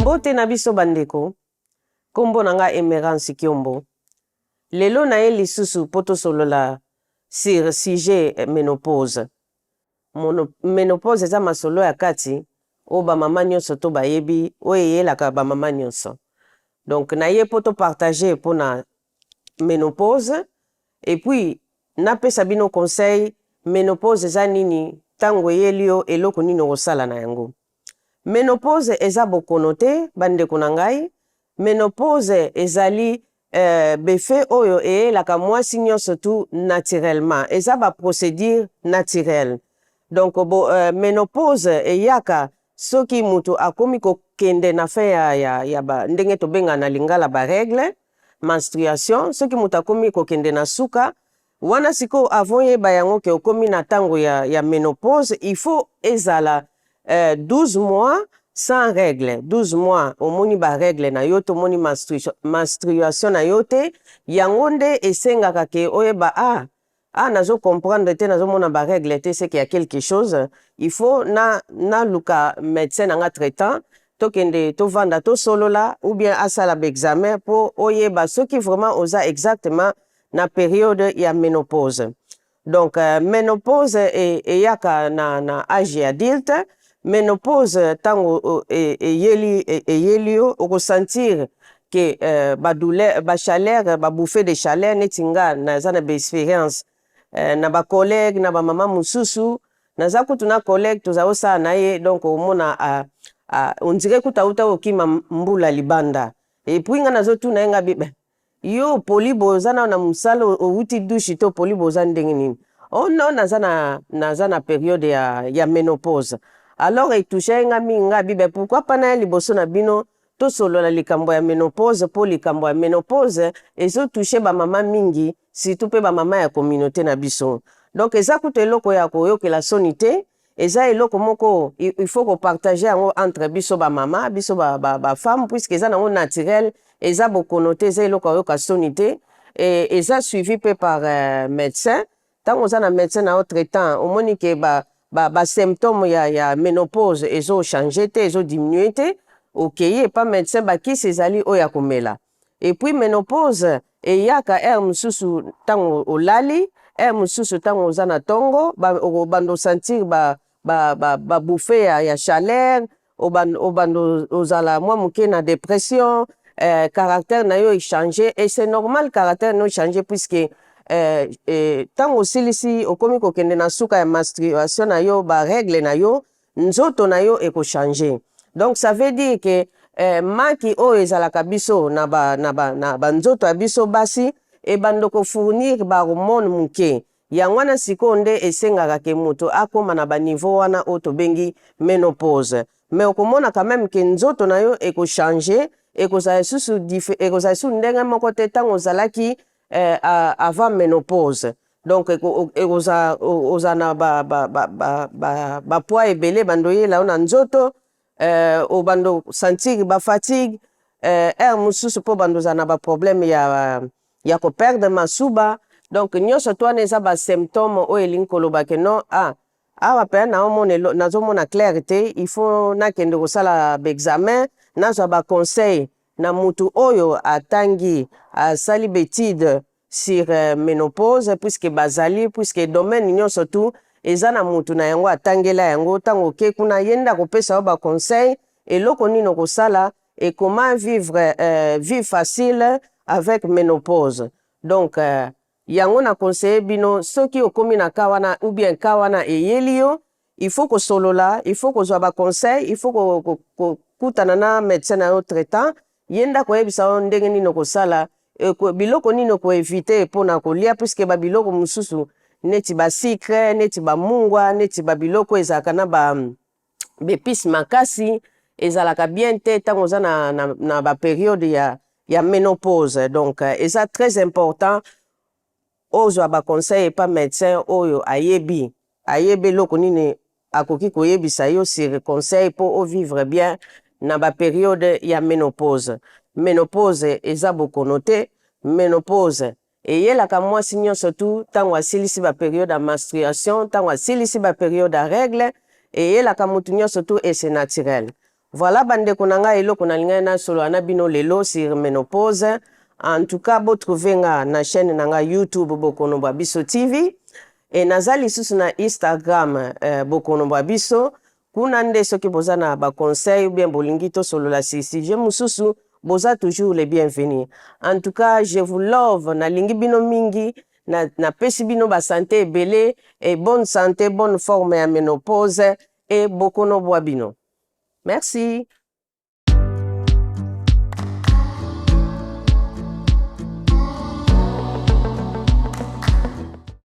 Mbote na biso bandeko, nkombo na nga Emerance Kiombo. Lelo naye lisusu mpo tosolola sur sujet ménopause. Ménopause eza masolo ya kati oyo bamama nyonso to bayebi, oyo eyelaka bamama nyonso. Donc naye mpo topartage mpona ménopause et puis napesa bino conseil. Ménopause eza nini? Ntango eyeli yo, eloko nini okosala na yango? Ménopause eza bokono te, bandeko na ngai. Ménopause ezali befe oyo eyelaka mwasi nyonso tu naturellement, eza baprocédure naturelle. Donc ménopause eyaka soki mutu akomi kokende na fin ya ndenge tobenga na lingala barègle, menstruation. Soki mutu akomi kokende na suka wana, sikoyo avant yeba yango ke okomi na ntango ya ménopause, il faut ezala 12 mois sans règle. 12 mois omoni barègle na yo te, omoni menstruation na yo te. Yango nde esengaka ke oyeba: ah, nazo comprendre te, nazomona barègle te, c'est qu'il y a quelque chose, il faut na naluka médecin na nga traitant, tokende tovanda tosolola, ou bien asala baexamen mpo oyeba soki vraiment oza exactement na période ya ménopause. Donc ménopause eyaka na âge adulte. Ménopause, ntango eyeli yo, okosentir ke badouleur, bachaleur, babouffée de chaleur. Neti nga naza na baexpérience na bacollègue, na bamama mosusu. Naza kutu na collègue toza kosala na ye. Donc omona on dirait kutu auta kokima mbula libanda. Et puis nga nazotuna ye, nga bibe: "Yo opoli boye, oza nano na mosala, owuti douche te, opoli boye, oza ndenge nini?" "Oh non, naza na période ya ménopause." Alors etouche ye nga mingi. Nga bibe: "Pourquoi pas na ye liboso na bino, tosolola likambo ya ménopause?" Mpo likambo ya ménopause ezotouche bamama mingi, surtout mpe bamama ya communauté na biso. Donc eza kutu eloko ya koyokela soni te, eza eloko moko il faut kopartage yango entre biso bamama, biso bafemme, ba puisque eza nango naturel, eza bokono te, eza eloko ayoka soni te. Eza suivi mpe par médecin. Ntango oza na médecin na yo traitant, omoni ke basymptôme ba ya ménopause ezochange te, ezodiminue te, okei epa médecin, bakisi ezali oyo ya komela. Et puis ménopause eyaka heure mosusu ntango olali, heure mosusu ntango oza na ntongo, obanda osentir babouffée ya chaleur, obanda ozala mwa moke na dépression, caractère na yo echange. Et c'est normal caractère na yo echange, puisque ntango osilisi, okomi kokende na suka ya menstruation na yo, barègle na yo, nzoto na yo ekochange. Donc ça veut dire ke maki oyo ezalaka biso na banzoto ya biso basi ebanda kofournir bahormone moke. Yango wana sikoyo nde esengaka ke moto akóma na baniveau wana oyo tobengi ménopause. Mais okomona quand même ke nzoto na yo ekochange, ekozala lisusu ndenge moko te ntango ozalaki avant ménopause. Donc ekozala ozala na bapoids ebele bando oyela yo na nzoto, obando sentir bafatigue, heure mosusu mpo bando ozala na baproblème ya koperdre masuba. Donc nyonso to wana eza basymptôme oyo elingi koloba ke non, ah, awa mpenza naomona, nazomona clair te, il faut nakende kosala baexamen, nazwa baconseil na mutu oyo atangi, asali baétude sur ménopause, puisque bazali, puisque domaine nyonso tu eza na mutu na yango atangela yango. Ntango oke kuna, ye nde akopesa yo baconseil eloko nini okosala et comment vivre vie facile avec ménopause. Donc yango na conseille bino: soki okomi na ka wana ou bien ka wana eyeli yo, il faut kosolola, il faut kozwa baconseil, il faut kokutana na médecin na yo traitant. Ye nde akoyebisa yo ndenge nini okosala, biloko nini okoevite mpona kolia, puisque babiloko mosusu neti basucre, neti bamungwa, neti babiloko ezalaka na baépice makasi, ezalaka bien te ntango oza na bapériode ya ménopause. Donc eza très important ozwa baconseil epa médecin oyo ayebi eloko nini akoki koyebisa yo sur conseil mpo ovivre bien na bapériode ya ménopause. Ménopause eza bokono te. Ménopause eyelaka mwasi nyonso tu ntango asilisi bapériode ya menstruation, ntango asilisi bapériode ya règle, eyelaka mutu nyonso tu et c'est naturel. Voilà bandeko na ngai, eloko nalingaki nasolola na bino lelo sur ménopause. En tout cas, botrouve nga na chaîne na ngai YouTube, Bokono bwa Biso TV, e naza lisusu na Instagram, Bokono bwa Biso. Kuna nde soki boza na baconseil ou bien bolingi tosolola sur sujet mosusu, boza toujours les bienvenus. En tout cas, je vous love, nalingi bino mingi, napesi bino basanté ebele e bonne santé, bonne forme ya ménopause e bokono bwa bino. Merci.